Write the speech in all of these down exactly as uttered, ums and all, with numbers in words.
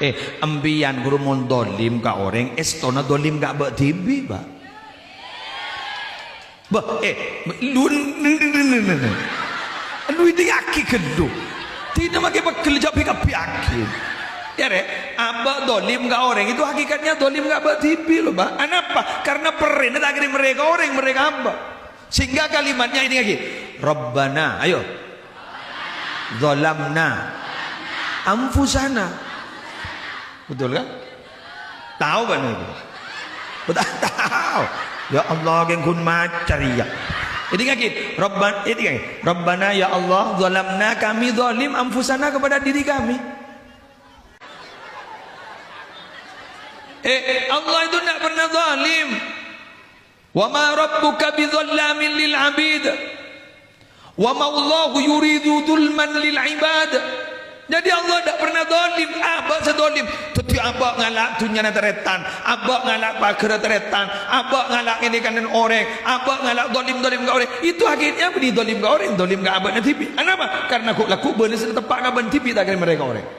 Eh, empèyan ghuru mon dholim ka orèng, èstona dholim ka abâ' dhibi', Pak. Bâh, eh, lu, lu èdingngaghi ghâllu. Dinah makè pegghel jhâ' bi-kabbhiaghi. Ya, Rè, abâ' dholim ka orèng, itu hakikatnya dholim ka abâ' dhibi', loh, Pak. Anapa? Karena perrèna ta' kèra merrè ka orèng, merrè ka abâ'. Sehingga kalimatnya ini lagi. Rabbana, ayo. Dzalamna anfusana. Betul kan? Tahu kan itu? Betul, tahu. Ya Allah, kèng ghun maca rèya. Ini lagi. Rabban, ini lagi. Rabbana, ya Allah, dzalamna, kami zalim, anfusana, kepada diri kami. Eh, Allah itu tidak pernah zalim. "Wa ma rabbuka bidzallamin lil abid. Wa ma Allahu yuridu dzulman lil ibad." Jadi Allah tidak pernah zalim, abâ' sè zalim. Dhâddhi abâ' ngala' dhunnyana tarètan, abâ' ngala' paghârrâ tarètan, abâ' ngala' ngènè kanèn orèng, abâ' ngala' zalim-zalim ka orèng. Itu akhirnya bânnè zalim ka orèng, zalim ka abâ'na dhibi'. Anapa? Karena ghu'-, lagghu' bâlessâ teppa' ka bâ'na dhibi', ta' kèra merrè ka orèng.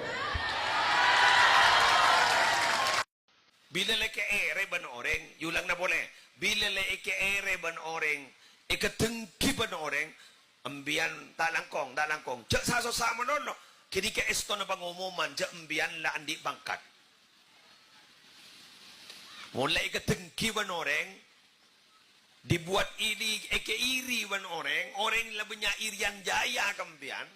Bilâ la èkaèrè bân orèng, èolangana polè. Bilâ la èkaèrè bân orèng, èkadhenggi bân orèng, empèyan ta' langkong, ta' langkong. Jhâ' sa-sossa malolo. Ghânèka èstona pangomoman, jhâ' empèyan la andi' pangkat. Mon la èkadhenggi bân orèng, dibuat iri, èkairi bân orèng, orèng la bânnya' iriyan jârèya ka empèyan.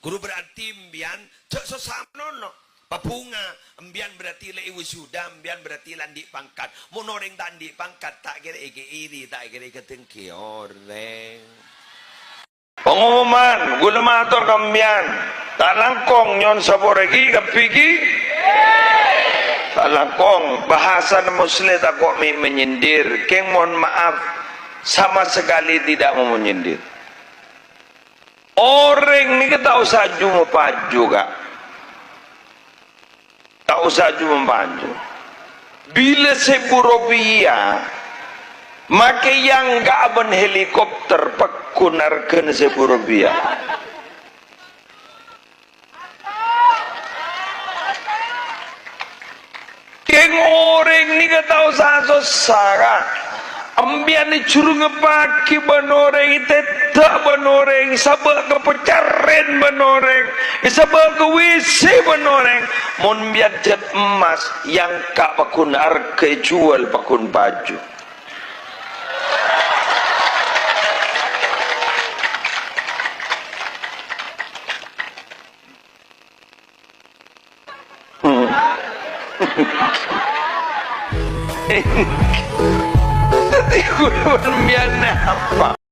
Ghuru berarti empèyan jhâ' sossa malolo. Pabhunga, empèyan berarti la èwisuda, empèyan berarti la andi' pangkat. Mon orèng ta' andi' pangkat, ta' kèra èkairi, ta' kèra èkadhenggi orèng. Pangomoman, ghulâ mator ka empèyan. Ta' langkong nyo'on saporana ghi, kabbhi ghi. Ta' langkong, bahasana Musleh tako' mè' menyindir. Kèng, mohon maaf, sama sekali tidak mau menyindir. Orèng nèka ta' osa jhumapaju, Ka'. Ta' osa jhumapaju. Bilâ sèbu ropèya, makè èangka'a bân helikopter, pagghun arghâna sèbu ropèya. Kèng orèng nèka ta' osa sossa, Ka'. Empèyan èjhurungngèpaghi bân orèng, ètèdhâ' bân orèng, èsabâ' ka pacarèn bân orèng, èsabâ' ka W C bân orèng. Mon empèyan jhât emmas, èangka' pagghun arghâ, èjhuwâl pagghun paju. Hmm. Dhâddhi, ghulâ bân empèyan apa?